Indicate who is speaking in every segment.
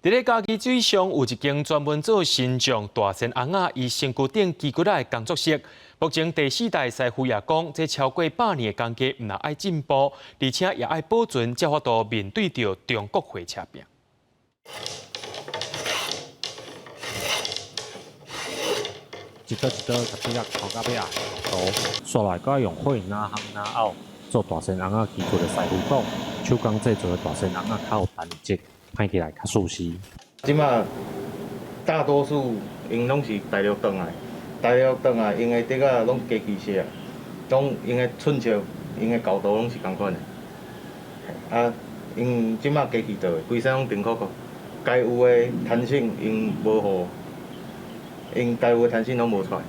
Speaker 1: 佇咧嘉義水上有一間專門做神像大仙尪仔伊身軀頂機骨仔的工作室。目前第四代師傅也講，這超過100年的工藝，毋但愛進步，而且也愛保存，才有法度面對著中國貨車拼。
Speaker 2: 一刀一刀，共竹仔箍到欲愛的厚度，煞來閣愛用火哪烘哪拗做大仙尪仔機骨的師傅講，手工製作的大仙尪仔較有彈性，拍起來較舒適。
Speaker 3: 這馬大多數𪜶攏是大陸轉來，大陸轉來𪜶的竹仔攏機器式，攏𪜶的寸尺、𪜶的厚度攏是仝款的。啊，𪜶這馬機器做的，規身攏定扣扣，該有的彈性𪜶無予，𪜶該有的彈性攏無出來。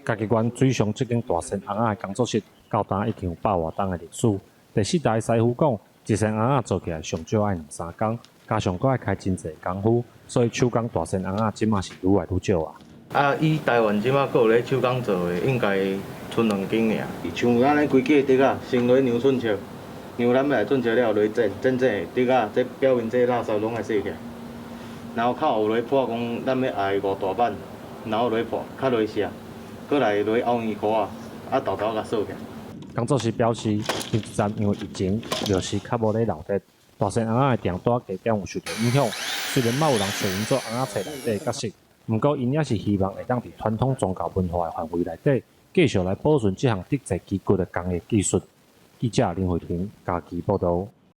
Speaker 2: 嘉義縣水上這間大仙尪仔的工作室，到今已經有百外冬的歷史。第四代師傅講，一身尪仔做起來上少愛兩三工，加上閣愛開真濟工夫，所以手工大仙尪仔這馬是愈來愈少啊。
Speaker 3: 啊，以台灣這馬閣有咧手工做的，應該賰兩間爾。像按呢規支的竹仔，先落去量寸尺，量咱欲來寸尺了後落去剪，剪剪的竹仔，這表面這垃圾攏愛洗起來。然後較後落去破講，咱欲愛五大板，然後落去破，較落去寫，閣來落去拗圓箍仔，啊沓沓共鎖起來。
Speaker 2: 工作室表示，這陣因為疫情，尿是較無咧鬧熱，大仙尪仔的訂單加減有受著影響。雖然嘛有人揣𪜶做尪仔冊內底的角色，毋過𪜶也是希望會當佇傳統宗教文化的範圍內底，繼續來保存這項竹製機骨的工藝技術。記者林慧婷嘉義報導。